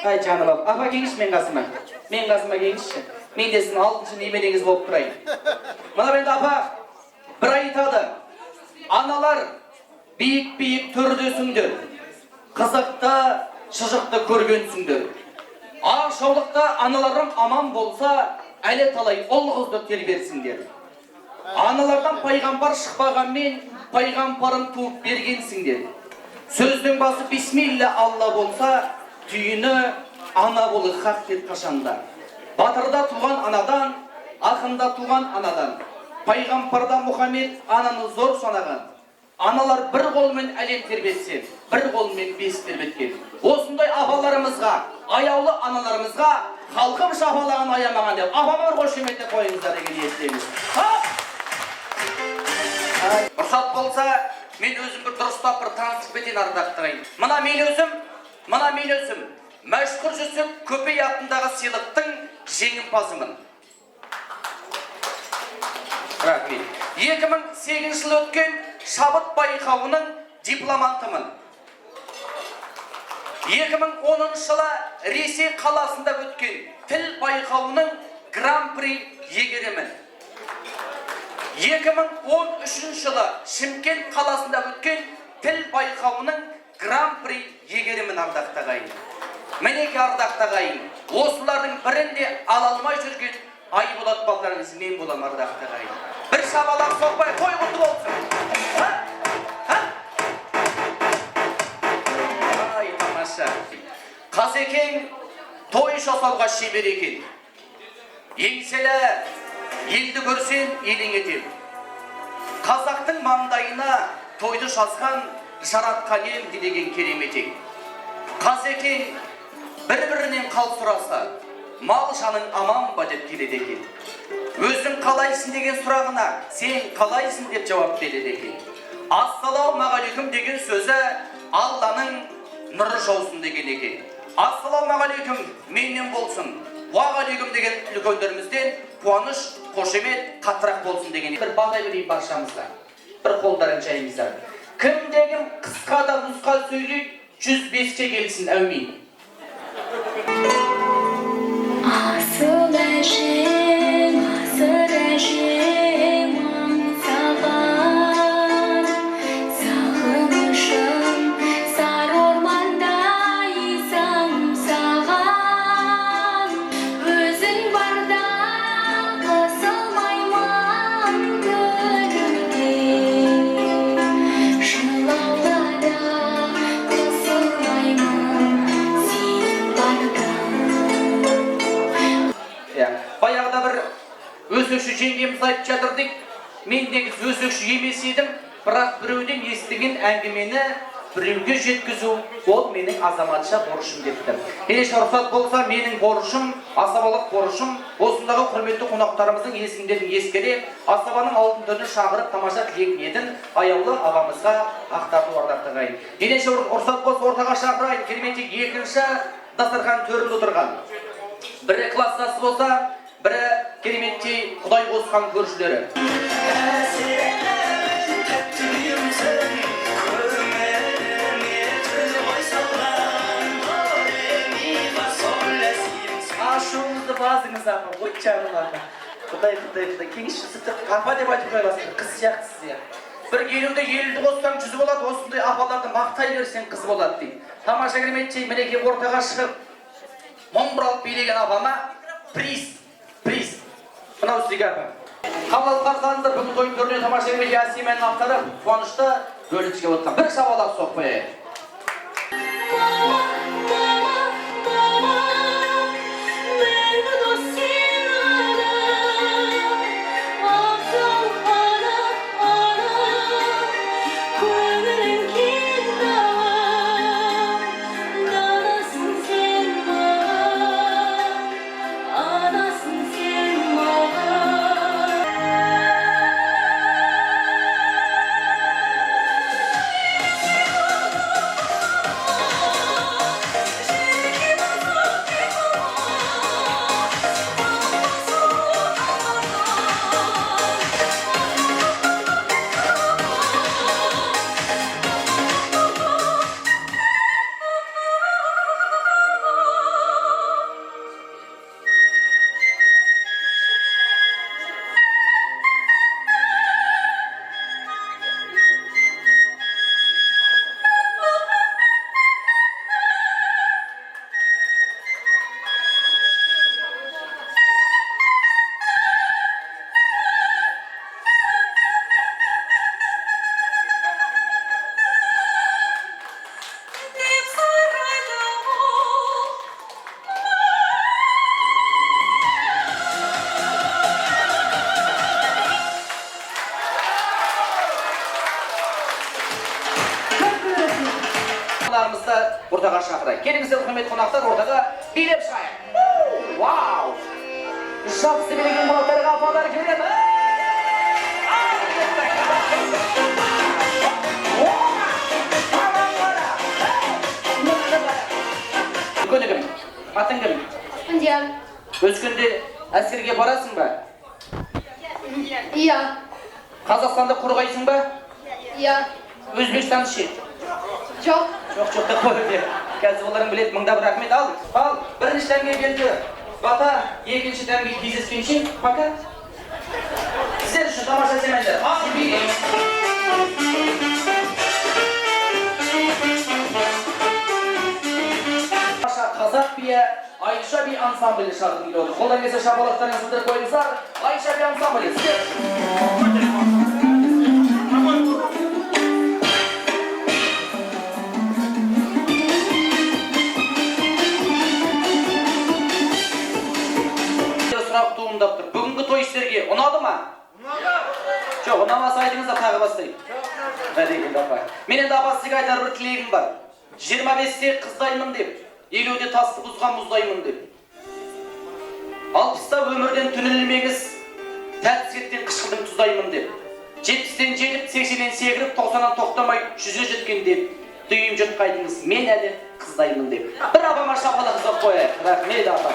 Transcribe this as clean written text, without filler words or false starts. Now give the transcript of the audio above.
Ай, жаным ау. Апа, келіңізші мен қасыма. Мен қасыма келіңізші. Мен де сіздің алтыншы немереңіз болып тұрайын. Мына енді апа бір айтады. Аналар биік-биік төрдесіңдер. Қызықты, шыжықты көргенсіңдер. Ақ жаулықта аналарым аман болса, әлі талай ұл қызды терберсіңдер. Аналардан пайғамбар шықпағанмен, пайғамбарын туып бергенсіңдер. Сөздің басы бисмилля Алла болса, түйіні ана болы хақ деп қашанда. Батырда туған анадан, ақында туған анадан. Пайғамбарда Мұхаммед ананы зор санаған. Аналар бір қолмен әлем тербетсе, бір қолмен бес тербеткен. Осындай апаларымызға, аяулы аналарымызға халқым шапалағын аямаған деп апама бір қошеметтеп қойыңыздар деген ниеттеміз. Рұқсат болса, мен өзім бір дұрыстап бір танысып кетейін, ардақты ағайын. Мына мен өзім Мәшһүр Жүсіп Көпей атындағы сыйлықтың жеңімпазымын. Рахмет. 2008 жылы өткен шабыт байқауының дипломантымын. 2010 жылы Ресей қаласында өткен тіл байқауының гран-при иегерімін. 2013 жылы Шымкент қаласында өткен тіл байқауының гран-при иегерімін, ардақты ағайын. Мінекей, ардақты ағайын, осылардың бірін де ала алмай жүрген Айболат балдарыңыз мен боламын, ардақты ағайын. Бір шапалақ соқпай, той құтты болсын. Ха? Ха? Ай, тамаша. Қасекең той жасауға шебер екен. Еңселі елді көрсем елең етем. Қазақтың маңдайына тойды жазған жаратқан ем деген керемет ең. Қасекең бір-бірінен қал сұраса, мал жаның аман ба деп келеді екен. Өзің қалайсың деген сұрағына сен қалайсың деп жауап береді екен. Ассалаумағалейкум деген сөзі Алланың нұры жаусын деген екен. Ассалаумағалейкум менен болсын, уағалейкум деген үлкендерімізден қуаныш, қошемет қаттырақ болсын деген. Бір бата берейін баршамызға. Бір қолдарын жайыңыздар. Кімде кім қысқа да нұсқа сөйлейді, 105-ке келсін, әумин. Асыл әжем, асыр әжем, аңсаған сағынышым сары ормандай самсаған. Өзің барда қысылмаймын күнімнен, жылауға да қысылмаймын сен барда. Иә, баяғыда бір өсекші жеңгеміз айтып жатыр дейді. Мен негізі өсекші емес едім, бірақ біреуден естіген әңгімені біреуге жеткізу ол менің азаматша борышым депті. Ендеше, рұқсат болса, менің борышым, асабалық борышым, осындағы құрметті қонақтарымыздың есімдерін ескере, асабаның алтын төріне шақырып, тамаша тілек ниетін аяулы ағамызға ақтарту, ардақты ағайын. Ендеше, рұқсат болса, ортаға шақырайын кереметтей екінші дастархан төрінде отырған. Бірі класстасы болса, бірі кереметтей құдай қосқан көршілері. Әсемін, тәтті күйімсің, көңіліме түн ғой салған, до, ре, ми, фа, соль, ля, сиімсің. Ашуыңызды басыңыз, апа. Ой, жаным апа. Құдай, құдай, құдай. Кеңесші, сізді апа деп айтып қоя аласыз. Қыз сияқтысыз, иә. Бір елуді елуді қоссаң жүз болады, осындай апаларды мақтай берсең қыз болады дейді. Тамаша, кереметтей мінекей ортаға шығып, домбыралып билеген апама приз, приз. Мынау сізге, апа. Қабыл алып қарсы алыңыздар бүгін тойдың төріне тамаша керемет әсем әнін ақтарып, қуанышты бөлісіп отқан. Бір шапалақ соқпай. Мама, мама, мама, мәңгі дос сен ғана. Абзал ана, ана, көңілің кең дала. Данасың сен маған, анасың сен маған. Апаларымызды ортаға шақырайық. Келіңіздер, құрметті қонақтар, ортаға билеп шығайық. Вау! Жақсы билеген қонақтарға апалар келеді. Ал, кеттік! Опа! Маған қара! Мынаны қара! Үлкені кім? Атың кім? Спандияр. Өскенде әскерге барасың ба? Иә. Қазақстанды қорғайсың ба? Иә. Өзбекстанды ше? Жоқ. Жоқ, жоқ деп қойды. Қазір оларың біледі, мыңда бір рахмет. Ал, ал, бірінші дәмге келді. Бата, екінші дәмге кездескенше, пока. Сіздер үшін тамаша семендер. Ал, би. Тамаша қазақ биі Айша би ансамблі шақырғым келіп отыр. Қолдан келсе, шапалақтарыңызды сылдырып қойыңыздар. Айша би ансамблі. Сіздер. Сұрақ туындап тұр. Бүгінгі той сіздерге ұнады ма? Ұнады. Жоқ, ұнамаса айтыңыздар, тағы бастайын. Бәрекелді, апа. Мен енді, апа, сізге айтар бір тілегім бар. 25-те қыздаймын деп, 50-де тасты бұзған мұздаймын деп. 60-та өмірден түңілмеңіз, тәтті еттен қышқылдың тұздаймын деп. 70-тен жетіп, 80-нен секіріп, 90-нан тоқтамай, 100-ге жеткен деп, дүйім жұртқа айтыңыз, мен әлі қыздаймын деп. Бір апама шапалақ соғып қояйық. Рахмет, апа.